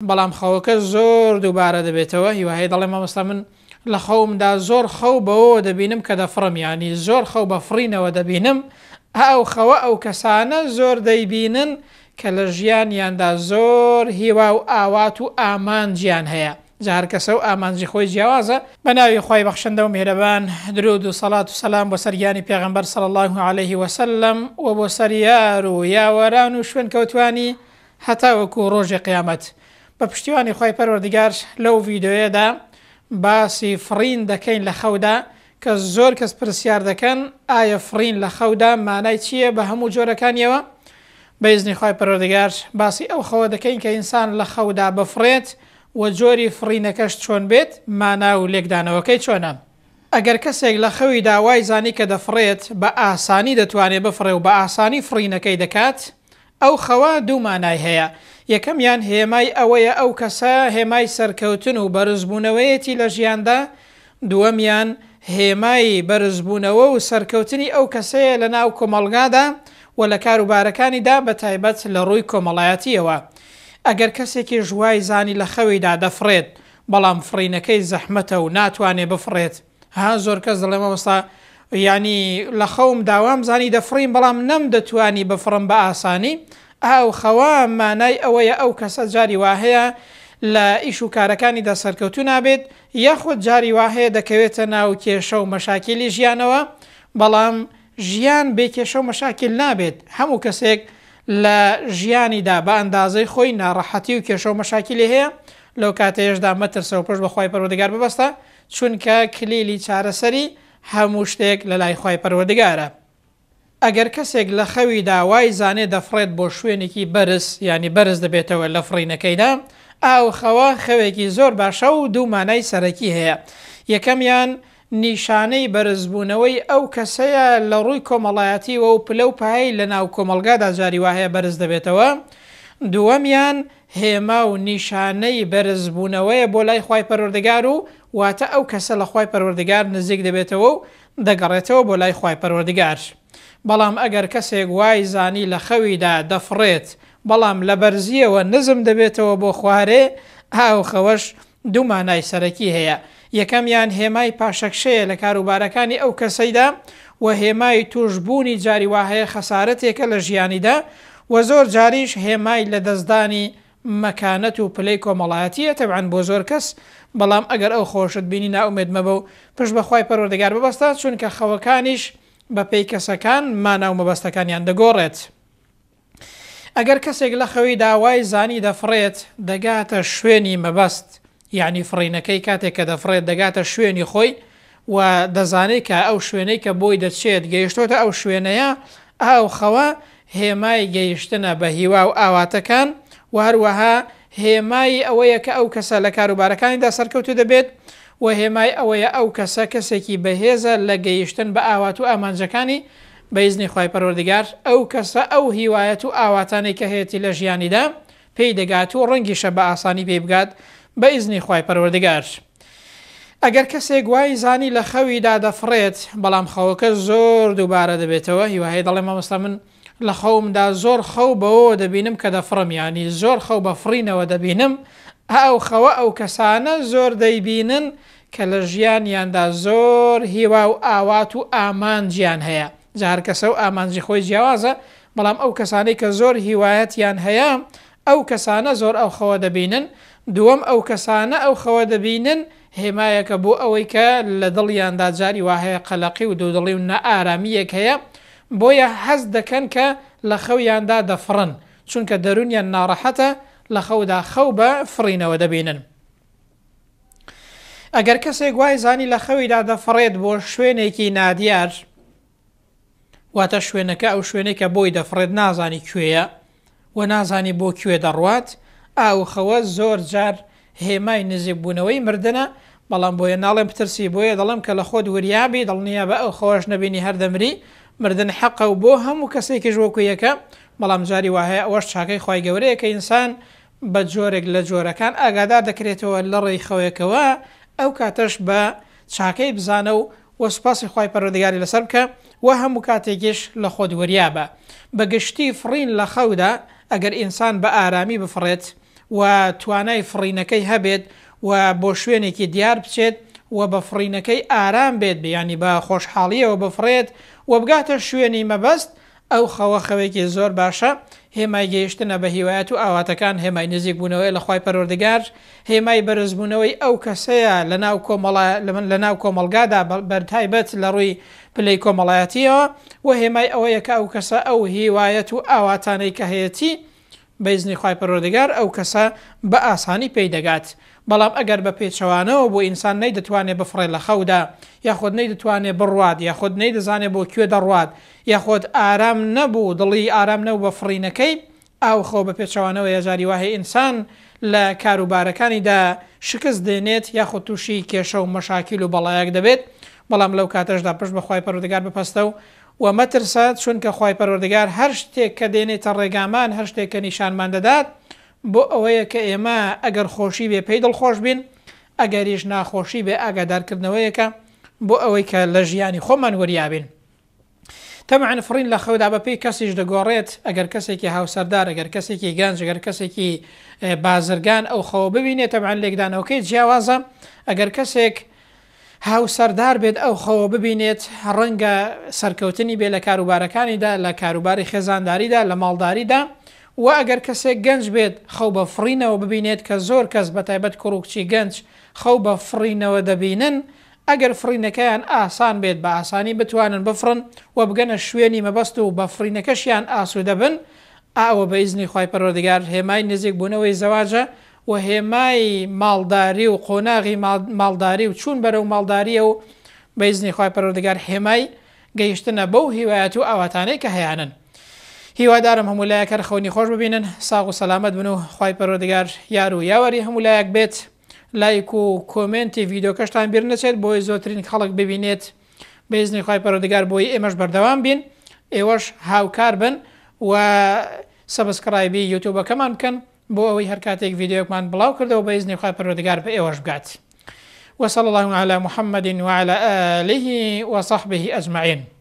بەڵام خەوەکە زۆر دووبارە دەبێتەوە هیوایە دەڵێ مامۆستا من لە خەومدا زۆر خەو بەوەوە دەبینم کە دەفڕم یانی زۆر خەو بە فڕینەوە دەبینم ئەو خەوە ئەو کەسانە زۆر دەیبینن کە لە ژیانیاندا زۆر هیوا و ئاوات و ئامانجیان هەیە جا هەر کەسە و ئامانجی خۆی جیاوازە. بە ناوی خوای بەخشندە و میهرەبان درود و سەڵات و سەلام بۆ سەر گیانی پێغەمبەر صلی اللە علیه وسلم و بۆ سەر یار و یاوەران و شوێنکەوتوانی هەتاوەکو ڕۆژی قیامەت. بە پشتیوانی خوای پەروەردگار لەو ڤیدۆیەدا باسی فڕین دەکەین لە خەودا کە زۆر کەس پرسیار دەکەن ئایا فڕین لە خەودا مانای چییە بە هەموو جۆرەکانیەوە؟ بە ئیزنی خوای پەروەردگار باسی ئەو خەوە دەکەین کە ئینسان لە خەودا بفڕێت و جۆری فڕینەکەش چۆن بێت مانا و لێکدانەوەکەی چۆنە. ئەگەر کەسێک لە خەویدا وای زانی کە دەفڕێت بە ئاسانی دەتوانێ بفڕێ و بە ئاسانی فڕینەکەی دەکات ئەو خەوە دوو مانای هەیە، یەکەمیان هێمای ئەوەیە ئەو کەسە هێمای سەرکەوتن و بەرزبوونەوەیەتی لە ژیاندا، دووەمیان هێمای بەرزبوونەوە و سەرکەوتنی ئەو کەسەیە لە ناو کۆمەڵگادا و لە کاروبارەکانیدا بە تایبەت لە ڕووی کۆمەڵایەتییەوە. ئەگەر کەسێکیش وای زانی لە خەویدا دەفڕێت، بەڵام فڕینەکەی زەحمەتە و ناتوانێ بفڕێت، ها زۆر کەس دەڵێ مامۆستا یانی لە خەوم دا وام زانی دەفڕیم بەڵام نەم دەتوانی بفڕم بە ئاسانی ئەو خەوە مانای ئەوەیە ئەو کەسە جاری واهەیە لە ئیش و کارەکانیدا سەرکەوتوو نابێت یاخود جاری واهەیە دەکەوێتە ناو کێشە و مەشاکیلی ژیانەوە بەڵام ژیان بێ کێشە و مەشاکیل نابێت هەموو کەسێک لە ژیانیدا بە ئەندازەی خۆی ناڕەحەتی و کێشە و مەشاکیلی هەیە لەو کاتەیشدا مەترسە و پشت بە خوای پەروەردگار ببەستە چونکە کلیلی چارەسەری هەموو شتێک لەلای خوای پەروەردگارە. ئەگەر کەسێک لە خەویدا وای زانێ دەفڕێت بۆ شوێنێکی بەرز یانی بەرز دەبێتەوە لە فڕینەکەیدا، ئاو خەوە خەوێکی زۆر باشە و دوو مانای سەرەکی هەیە، یەکەمیان نیشانەی بەرزبوونەوەی ئەو کەسەیە لە ڕووی کۆمەڵایەتیوە و پلە و پایەی لەناو کۆمەڵگادا جاری واهەیە بەرز دەبێتەوە، دووەمیان هێما و نیشانەی بەرزبوونەوەیە بۆ لای خوای پەروەردگار و واتە ئەو کەسە لە خوای پەروەردگار نزیک دەبێتەوە و دەگەڕێتەوە بۆ لای خوای پەروەردگار. بەڵام ئەگەر کەسێک وای زانی لە خەویدا دەفڕێت بەڵام لە بەرزییەوە نزم دەبێتەوە بۆ خوارێ، ئه و خەوەش دوو مانای سەرەکی هەیە، یەکەمیان هێمای پاشەکشەیە لە کاروبارەکانی ئەو کەسەیدا و هێمای تووشبوونی جاری وا هەیە خەسارەتێکە لە ژیانیدا و زۆر جاریش هێمای لەدەستدانی مەکانەت و پلەی کۆمەڵایەتییە تەبعەن بۆ زۆر کەس، بەڵام ئەگەر ئەو خەوەشت بینی نائومێد مەبە و پشت بە خوای پەروەردگار ببەستە چونکە خەوەکانیش بەپێی کەسەکان مانا و مەبەستەکانیان دەگۆڕێت. ئەگەر کەسێک لە خەویدا وای زانی دەفڕێت دەگاتە شوێنی مەبەست یانی فڕینەکەی کاتێک کە دەفڕێت دەگاتە شوێنی خۆی و دەزانێت کە ئەو شوێنەی کە بۆی دەچێت گەیشتۆتە ئەو شوێنەیە ئەو خەوە هێمای گەیشتنە بە هیوا و ئاواتەکان و هەروەها هێمای ئەوەیە کە ئەو کەسە لە کاروبارەکانیدا سەرکەوتوو دەبێت و هێمای ئەوەیە ئەو کەسە کەسێکی بەهێزە لە گەیشتن بە ئاوات و ئامانجەکانی بە ئیزنی خوای پەروەردگار ئەو کەسە ئەو هیوایەت و ئاواتانەی کە هەیەتی لە ژیانیدا پێی دەگات و ڕەنگیشە بە ئاسانی پێی بگات بە ئیزنی خوای پەروەردگار. ئەگەر کەسێک وای زانی لە خەویدا دەفڕێت بەڵام خەوەکە زۆر دووبارە دەبێتەوە هیوایە دەڵێ مامۆستا من لە خەومدا زۆر خەو بەوەوە دەبینم کە دەفڕم یانی زۆر خەو بە فڕینەوە دەبینم ئەو خەوە ئەو کەسانە زۆر دەیبینن کە لە ژیانیاندا زۆر هیوا و ئاوات و ئامانجیان هەیە، جا هەر کەسە و ئامانجی خۆی جیاوازە، بەڵام ئەو کەسانەی کە زۆر هیوایەتیان هەیە ئەو کەسانە زۆر ئەو خەوە دەبینن، دووەم ئەو کەسانە ئەو خەوە دەبینن هێمایەکە بۆ ئەوەی کە لە دڵیاندا جاری وا هەیە قەلەقی و دوودڵی و نائارامییەک هەیە بۆیە هەست دەکەن کە لە خەویاندا دەفڕن چونکە دەروونیان ناڕەحەتە لە خەودا خەو بە فڕینەوە دەبینن. ئەگەر کەسێک وای زانی لە خەویدا دەفڕێت بۆ شوێنێکی نادیار، واتە شوێنەکە ئەو شوێنەی کە بۆی دەفڕێت نازانی کوێیە و نازانی بۆ کوێ دەڕوات، ئاو خەوە زۆر جار هێمای نزیکبوونەوەی مردنە، بەڵام بۆیە ناڵێم بترسی بۆیە دەڵێم کە لە خۆت وریابی دڵنیابە ئەو خەوەش نەبینی هەر دەمری، مردن حەقە و بۆ هەموو کەسێکیش وەکو یەکە، بەڵام جاری واهەیە ئەوەش چاکەی خوای گەورەیە کە ئینسان بە جۆرێک لە جۆرەکان ئاگادار دەکرێتەوە لە ڕێی خەوێکەوە، ئەو کاتەش بە چاکەی بزانە و وە سوپاسی خوای پەروەردگاری لەسەر بکە وە هەموو کاتێکیش لە خۆت وریا بە. بە گشتی فڕین لە خەودا ئەگەر ئینسان بە ئارامی بفڕێت و توانای فڕینەکەی هەبێت و بۆ شوێنێکی دیار بچێت و بە فڕینەکەی ئارام بێت یانی بە خۆشحاڵیەوە بفڕێت و بگاتە شوێنی مەبەست ئەو خەوە خەوێکی زۆر باشە، هێمای گەیشتنە بە هیوایەت و ئاواتەکان، هێمای نزیک بوونەوەیە لە خوای پەروەردگار، هێمای بەرزبوونەوەی ئەو کەسەیە لە ناو کۆمەڵا لە ناو کۆمەڵگادا بەتایبەت لە ڕووی پلەی کۆمەڵایەتیەوە، وە هێمای ئەوەیە کە ئەو کەسە ئەو هیوایەت و ئاواتانەی کە هەیەتی بە ئیزنی خوای پەروەردگار ئەو کەسە بە ئاسانی پێی دەگات، بەڵام ئەگەر بە پێچەوانەوە بوو ئینسان نەیدەتوانێ بفڕێ لە خەودا یاخود نەیدەتوانێ بڕوات یاخود نەیدەزانێ بۆ کوێ دەڕوات یاخود ئارام نەبوو دڵی ئارام نەبوو بە فڕینەکەی ئاو خۆ بە پێچەوانەوەیە جاری وا هەیە ئینسان لە کاروبارەکانیدا شکست دێنێت یاخود تووشی کێشە و مەشاکیل و بەڵایەک دەبێت بەڵام لەو کاتەشدا پشت بە خوای پەروەردگار بپەستە و وە مەترسە چونکە خوای پەروەردگار هەر شتێک کە دێنێتە ڕێگامان هەر شتێک کە نیشانمان دەدات بۆ ئەوەیە کە ئێمە ئەگەر خۆشی بێ پێی دڵخۆش بین ئەگەریش ناخۆشی بێ ئاگادارکردنەوەیەکە بۆ ئەوەی کە لە ژیانی خۆمان وریا بین. تەبعەن فڕین لە خەودا بە پێی کەسیش دەگۆڕێت ئەگەر کەسێکی هاوسەردار ئەگەر کەسێکی گەنج ئەگەر کەسێکی بازرگان ئەو خەوە ببینێ تەبعەن لێکدانەوەکەی جیاوازە ئەگەر کەسێک هاوسەردار بێت ئەو خەوە ببینێت ڕەنگە سەرکەوتنی بێ لە کاروبارەکانیدا لە کاروباری خێزانداریدا لە ماڵداریدا و ئەگەر کەسێک گەنج بێت خەو بە فڕینەوە ببینێت کە زۆر کەس بە تایبەت کوڕ و کچی گەنج خەو بە فڕینەوە دەبینن ئەگەر فڕینەکەیان ئاسان بێت بە ئاسانی بتوانن بفڕن و بگەنە شوێنی مەبەست و بە فڕینەکەشیان ئاسوودە بن ئەوە بە ئیزنی خوای پەروەردگار هێمای نزیک بوونەوەی زەواجە و هێمای ماڵداری و قۆناغی ماڵداری و چوون بەرەو ماڵداریە و بە ئیزنی خوای پەروەردگار هێمای گەیشتنە بەو هیوایەت و ئاواتانەی کە هەیانن. هیوادارم هەموو لایەک هەر خەونی خۆش ببینن ساغ و سەلامەت بن و خوای پەروەردگار یار و یاوەری هەموو لایەک بێت. لایک و کۆمێنتی ڤیدیۆکەشتان بیر نەچێت بۆی زۆرترین خەڵک ببینێت بە ئیزنی خوای پەروەردگار بۆی ئێمەش بەردەوام بین ئێوەش هاوکار بن و subscribe ی یوتیوبەکەمان بکەن بۆ ئەوەی هەر کاتێک ڤیدیۆیەکمان بڵاو کردەوە بە ئیزنی خوای پەروەردگار بە ئێوەش بگات وصلی الله علی محمد وعلى آله وصحبه اجمعین.